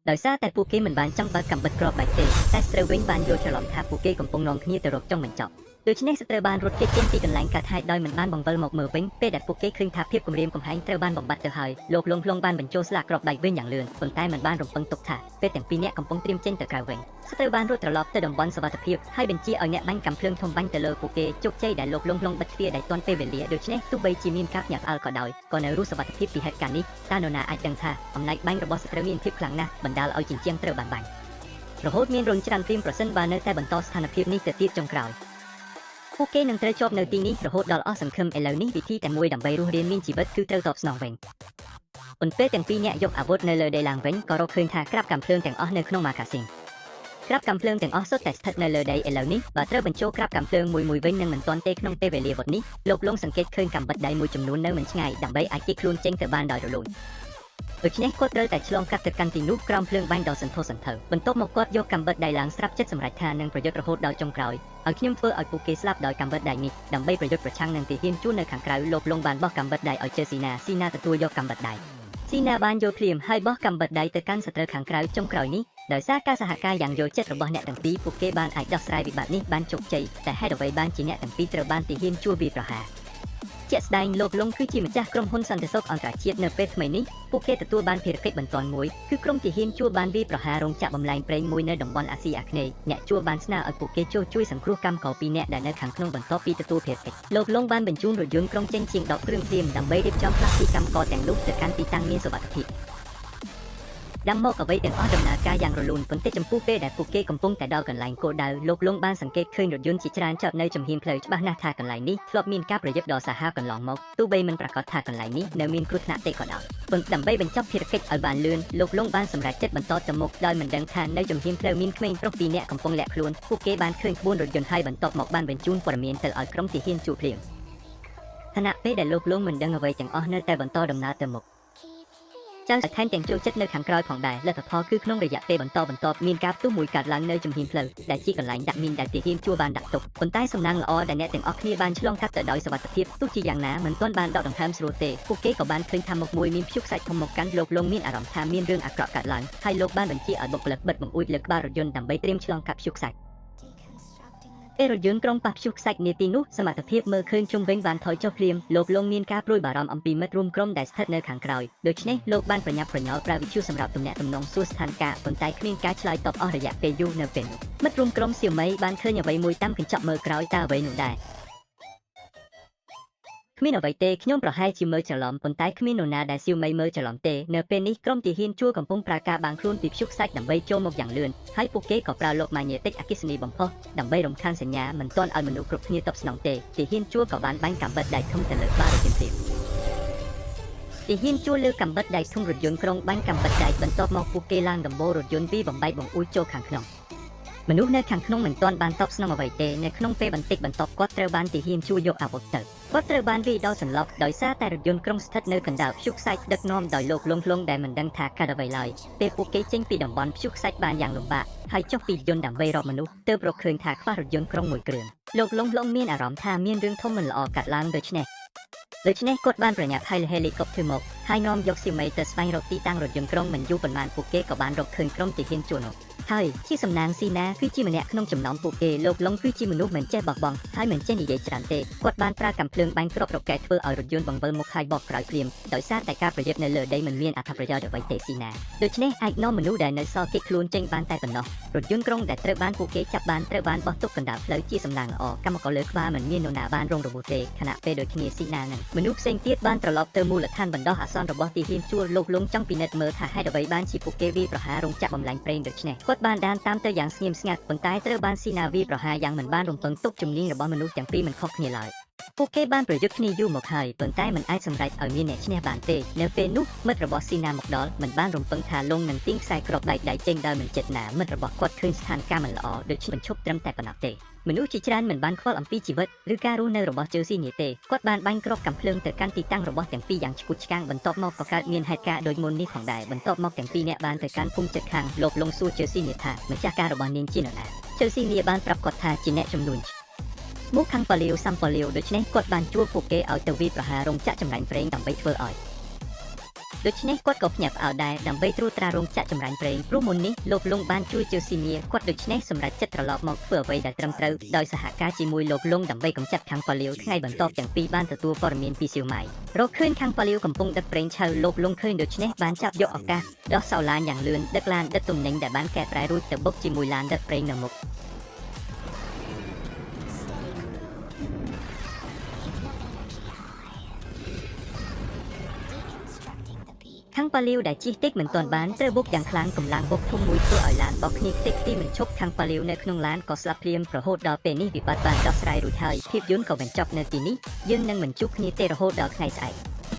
ដោយសារតែពួកគេមិនបានចង់បើកកាំបិតគ្រាប់បែកទេតែសត្រូវវិញបានយល់ច្រឡំថាពួកគេកំពុងនាំគ្នាទៅរកចុងបញ្ចប់ដូច្នេះសត្រូវបានរត់គេចចេញពីកន្លែងកើតហេតុដោយមិនបានបង្វិលមកមើលវិញពេលដែលពួកគេឃើញថាភាពគំរាមកំហែងត្រូវបានបំបត្តិទៅហើយលោកលងភ្លងបានបញ្ចូលស្លាកគ្រាប់បែកវិញយ៉ាងលឿនប៉ុន្តែមិនបានរំពឹងទុកថាពេលទាំងពីរនាក់កំពុងត្រៀមចេញទៅក្រៅវិញសត្រូវបានរត់ត្រឡប់ទៅតំបន់សុវត្ថិភាពហើយបញ្ជាឲ្យអ្នកបាញ់កាំភ្លើងធំបាញ់ទៅលើពួកគេជោគជ័យដែលលោកលងភ្លងបិទទ្វារដែលទាន់ពេលវេលាដូច្នេះទោះបីជាមានការភ្ញាក់ផ្អើលក៏ដោយក៏នៅរស់សុវត្ថិភាពពីហេតុការណ៍នេះតើនរណាអាចដឹងថាអំណាចបាញ់របស់សត្រូវមានភាពខ្លាំងណាស់បណ្ដាលឲ្យជញ្ជាំងត្រូវបានបាញ់រហូតមានរុនច្រានព្រាមប្រសិនបើនៅតែបន្តស្ថានភាពនេះទៅទៀតចុងក្រោយពួកគេនឹងត្រូវជាប់នៅទីនេះរហូតដល់អស់សង្ឃឹមឥឡូវនេះវិធីតែមួយដើម្បីរស់រានមានជីវិតគឺត្រូវតបស្នងវិញប៉ុន្តែទាំងពីរនាក់យកអាវុធនៅលើដីឡើងវិញក៏រកឃើញថាក្រាប់កាំភ្លើងទាំងអស់នៅក្នុងម៉ាកាស៊ីនក្រាប់កាំភ្លើងទាំងអស់សុទ្ធតែស្ថិតនៅលើដីឥឡូវនេះបើត្រូវបញ្ចូលក្រាប់កាំភ្លើងមួយមួយវិញនឹងមិនទាន់ទេក្នុងពេលវេលាវត្តនេះលោកលងសង្កេតឃើញកាំបិតដៃមួយចំនួននៅមិនឆ្ងាយដើម្បីអាចជិះខ្លួនចេញទៅបានដោយរលូនដូច្នេះគាត់ត្រូវតែឆ្លងកាត់ទៅកាន់ទីនោះក្រោមភ្លើងបាញ់ដ៏សន្ធោសន្ធៅបន្ទាប់មកគាត់យកកាំបិតដៃឡើងស្រាប់ចិត្តសម្រេចថានឹងប្រយុទ្ធរហូតដល់ចុងក្រោយឲ្យខ្ញុំធ្វើឲ្យពួកគេស្លាប់ដោយកាំបិតដៃនេះដើម្បីប្រយុទ្ធប្រឆាំងនឹងទាហានជួននៅខាងក្រៅលោកលងបានបោះកាំបិតដៃឲ្យជេស៊ីណាស៊ីណាទទួលយកកាំបិតដៃស៊ីណាបានយកភ្លាមហើយបោះកាំបិតដៃទៅកាន់សត្រូវខាងក្រៅចុងក្រោយនេះដោយសារការសហការយ៉ាងយល់ចិត្តរបស់អ្នកទាំងពីរពួកគេបានអាចដោះស្រាយវិបត្តិនេះបានជោគជ័យតែហេតុអ្វីបានជាអ្នកទាំងពីរត្រូវបានទាហានជួវាយប្រហារជាក់ស្ដែងលោកលងគឺជាម្ចាស់ក្រុមហ៊ុនសន្តិសុខអន្តរជាតិនៅពេលថ្មីនេះពួកគេទទួលបានភារកិច្ចបន្ទាន់មួយគឺក្រុមទាហានជួបានវាយប្រហាររោងចក្របំលែងប្រេងមួយនៅតំបន់អាស៊ីអាគ្នេយ៍អ្នកជួបានស្នើឲ្យពួកគេចូលជួយសង្គ្រោះកម្មករពីរនាក់ដែលនៅខាងក្នុងបន្ទាប់ពីទទួលភារកិច្ចលោកលងបានបញ្ជូនរថយន្តក្រុងចេញជាង10គ្រឿងភ្លាមដើម្បីរៀបចំផ្លាស់ទីកម្មករទាំងនោះទៅកាន់ទីតាំងមានសុវត្ថិភាពដាំមកអ្វីទាំងអស់ដំណើរការយ៉ាងរលូនប៉ុន្តែចំពោះពេលដែលពួកគេកំពុងតែដល់កន្លែងគោលដៅលោកលងបានសង្កេតឃើញរថយន្តជាច្រើនចតនៅចំហៀងផ្លូវច្បាស់ណាស់ថាកន្លែងនេះធ្លាប់មានការប្រយុទ្ធដ៏សាហាវកន្លងមកទោះបីមិនប្រាកដថាកន្លែងនេះនៅមានគ្រោះថ្នាក់ទេក៏ដោយប៉ុន្តែដើម្បីបញ្ចប់ភារកិច្ចឲ្យបានលឿនលោកលងបានសម្រេចចិត្តបន្តទៅមុខដោយមិនដឹងថានៅចំហៀងផ្លូវមានក្មេងប្រុសពីរនាក់កំពុងលាក់ខ្លួនពួកគេបានឃើញក្បួនរថយន្តហើយបន្ទាប់មកបានបញ្ជូនព័ត៌មានទៅឲ្យក្រុមទាហានជួបភ្លាមខណៈពេលដែលលោកលងមិនដឹងអ្វីទាំងអស់នៅតែបន្តដំណើរទៅមុខ ចៅថែមទាំងចូលចិត្តនៅខាងក្រោយផងដែរលទ្ធផលគឺក្នុងរយៈពេលបន្តបន្ទាប់មានការផ្ទុះមួយកើតឡើងនៅជំហានផ្លូវដែលជាកន្លែងដាក់មីនដែលទាហានជួបានដាក់ទុកប៉ុន្តែសំណាងល្អដែលអ្នកទាំងអស់គ្នាបានឆ្លងកាត់ទៅដោយសុវត្ថិភាពទោះជាយ៉ាងណាមិនទាន់បានដកដង្ហើមស្រួលទេពួកគេក៏បានឃើញថាមុខមួយមានព្យុះខ្សាច់ធំមកកាន់លោកលងមានអារម្មណ៍ថាមានរឿងអាក្រក់កើតឡើងហើយលោកបានបញ្ជាឲ្យបុគ្គលិកបិទបង្អួចលើក្បាលរថយន្តដើម្បីត្រៀមឆ្លងកាត់ព្យុះខ្សាច់ពេលរថយន្តក្រុងប៉ះព្យុះខ្សាច់នាទីនោះសមត្ថភាពមើលឃើញជុំវិញបានថយចុះភ្លាមលោកលងមានការព្រួយបារម្ភអំពីមិត្តរួមក្រុមដែលស្ថិតនៅខាងក្រោយដូច្នេះលោកបានប្រញាប់ប្រញាល់ប្រើវិទ្យុសម្រាប់ទំនាក់ទំនងសួរស្ថានភាពប៉ុន្តែគ្មានការឆ្លើយតបអស់រយៈពេលយូរនៅពេលនោះមិត្តរួមក្រុមសៀវមីបានឃើញអ្វីមួយតាមកញ្ចក់មើលក្រោយតើអ្វីនោះដែរគ្មានអ្វីទេខ្ញុំប្រហែលជាមើលច្រឡំប៉ុន្តែគ្មាននរណាដែលសៀវមីមើលច្រឡំទេនៅពេលនេះក្រុមទាហានជួរកំពុងប្រើការបាំងខ្លួនពីព្យុះខ្សាច់ដើម្បីចូលមកយ៉ាងលឿនហើយពួកគេក៏ប្រើលោកម៉ាញេទិកអគ្គិសនីបំផុសដើម្បីរំខានសញ្ញាមិនទាន់ឲ្យមនុស្សគ្រប់គ្នាតបស្នងទេទាហានជួរក៏បានបាញ់កាំបិតដៃធំទៅលើបារថយន្តភ្លាមទាហានជួរលើកាំបិតដៃធំរថយន្តក្រុងបាញ់កាំបិតដៃបន្ទាប់មកពួកគេឡើងដំបូលរថយន្តវាបំបែកបង្អួចចូលខាងក្នុងមនុស្សនៅខាងក្នុងមិនទាន់បានតបស្នងអ្វីទេនៅក្នុងពេលបន្តិចបន្ទាប់គាត់ត្រូវបានទាហានជួរយកអាវុធទៅគាត់ត្រូវបានវាយដល់សន្លប់ដោយសារតែរថយន្តក្រុងស្ថិតនៅកណ្ដាលព្យុះខ្សាច់ដឹកនាំដោយលោកលងលងដែលមិនដឹងថាកើតអ្វីឡើយពេលពួកគេចេញពីតំបន់ព្យុះខ្សាច់បានយ៉ាងលំបាកហើយចុះពីយន្តដើម្បីរកមនុស្សទើបរកឃើញថាខ្វះរថយន្តក្រុងមួយគ្រឿងលោកលងលងមានអារម្មណ៍ថាមានរឿងធំមិនល្អកើតឡើងដូច្នេះគាត់បានប្រញាប់ហៅហេលីកុបទ័រមកហើយនាំយកស៊ីមីទៅស្វែងរកទីតាំងរថយន្តក្រុងមិនយូរប៉ុន្មានពួកគេក៏បានរកឃើញក្រុមទាហានជួរនោះហើយជាសំណាងស៊ីណាគឺជាម្នាក់ក្នុងចំណោមពួកគេលោកលងគឺជាមនុស្សមិនចេះបោះបង់ហើយមិនចេះនិយាយច្រើនទេគាត់បានប្រើកាំភ្លើងបាញ់គ្រាប់រ៉ុកែតធ្វើឲ្យរថយន្តបង្វិលមុខហើយបកក្រោយភ្លាមដោយសារតែការប្រយុទ្ធនៅលើដីមិនមានអត្ថប្រយោជន៍អ្វីទេស៊ីណាដូច្នេះអាចនាំមនុស្សដែលនៅសល់គេចខ្លួនចេញបានតែប៉ុណ្ណោះរថយន្តក្រុងដែលត្រូវបានពួកគេចាប់បានត្រូវបានបោះទុកកណ្ដាលផ្លូវជាសំណាងល្អកម្មករលើក្បាលមិនមាននរណាបានរងរបួសទេខណៈពេលដូចគ្នាស៊ីណានឹងមនុស្សផ្សេងទៀតបានត្រឡប់ទៅមូលដ្ឋានបណ្ដោះអាសន្នរបស់ទាហានជួរលោកលងចង់ពិនិត្យមើលថាហេតុអ្វីបានជាពួកគេវាយប្រហាររោងចក្របំលែងប្រេងដូច្នេះគាត់បានដានតាមទៅយ៉ាងស្ងៀមស្ងាត់ប៉ុន្តែត្រូវបានស៊ីណាវាយប្រហារយ៉ាងមិនបានរំពឹងទុកជំនាញរបស់មនុស្សទាំងពីរមិនខុសគ្នាឡើយពួកគេបានប្រយុទ្ធគ្នាយូរមកហើយប៉ុន្តែមិនអាចសម្រេចឲ្យមានអ្នកឈ្នះបានទេនៅពេលនោះមិត្តរបស់ស៊ីណាមកដល់មិនបានរំពឹងថាលងនឹងទាញខ្សែគ្រាប់បែកដៃចេញដោយមិនចិត្តណាមិត្តរបស់គាត់ឃើញស្ថានភាពមិនល្អដូច្នេះបញ្ឈប់ត្រឹមតែប៉ុណ្ណោះទេមនុស្សជាច្រើនមិនបានខ្វល់អំពីជីវិតឬការរស់នៅរបស់ជើស៊ីនេះទេគាត់បានបាញ់គ្រាប់កាំភ្លើងទៅកាន់ទីតាំងរបស់ទាំងពីរយ៉ាងឆ្កួតឆ្កាងបន្ទាប់មកក៏កើតមានហេតុការណ៍ដូចមុននេះផងដែរបន្ទាប់មកទាំងពីរនាក់បានទៅកាន់ភូមិជិតខាងលោកលងសួរជើស៊ីនេះថាម្ចាស់ការរបស់នាងជានរណាជើស៊ីនេះបានប្រាប់គាត់ថាជាអ្នកជំនួញមកខាងប៉ាលាវសាំប៉ាលាវដូច្នេះគាត់បានជួលពួកគេឲ្យទៅវាយប្រហាររោងចក្រចម្រាញ់ប្រេងដើម្បីធ្វើឲ្យ ដូច្នេះគាត់ក៏ភ្ញាក់ផ្អើលដែរដើម្បីត្រួតត្រារោងចក្រចម្រាញ់ប្រេងព្រោះមុននេះលោកលងបានជួយជើស៊ីមៀគាត់ដូច្នេះសម្រេចចិត្តត្រឡប់មកធ្វើអ្វីដែលត្រឹមត្រូវដោយសហការជាមួយលោកលងដើម្បីកម្ចាត់ខាងប៉ាលាវថ្ងៃបន្ទាប់ទាំងពីរបានទទួលព័ត៌មានពីសៀវម៉ៃរកឃើញខាងប៉ាលាវកំពុងដឹកប្រេងឆៅលោកលងឃើញដូច្នេះបានចាប់យកឱកាសដោះសោឡានយ៉ាងលឿនដឹកឡានដឹកទំនិញដែលបានកែប្រែរួចទៅបុកជាមួយឡានដឹកប្រេងនៅមុខ Steady groove. Keeping up energy high. Deconstructing the beat. ខាងប៉ាលាវដែលជិះតិចមិនទាន់បានត្រូវបុកយ៉ាងខ្លាំងកម្លាំងបុកធំមួយធ្វើឲ្យឡានបោកគ្នាតិចទីមិនឈប់ខាងប៉ាលាវនៅក្នុងឡានក៏ស្លាប់ភ្លាមរហូតដល់ពេលនេះវិបត្តិបានដោះស្រាយរួចហើយភាពយន្តក៏បញ្ចប់នៅទីនេះយើងនឹងមិនជួបគ្នាទេរហូតដល់ថ្ងៃស្អែក។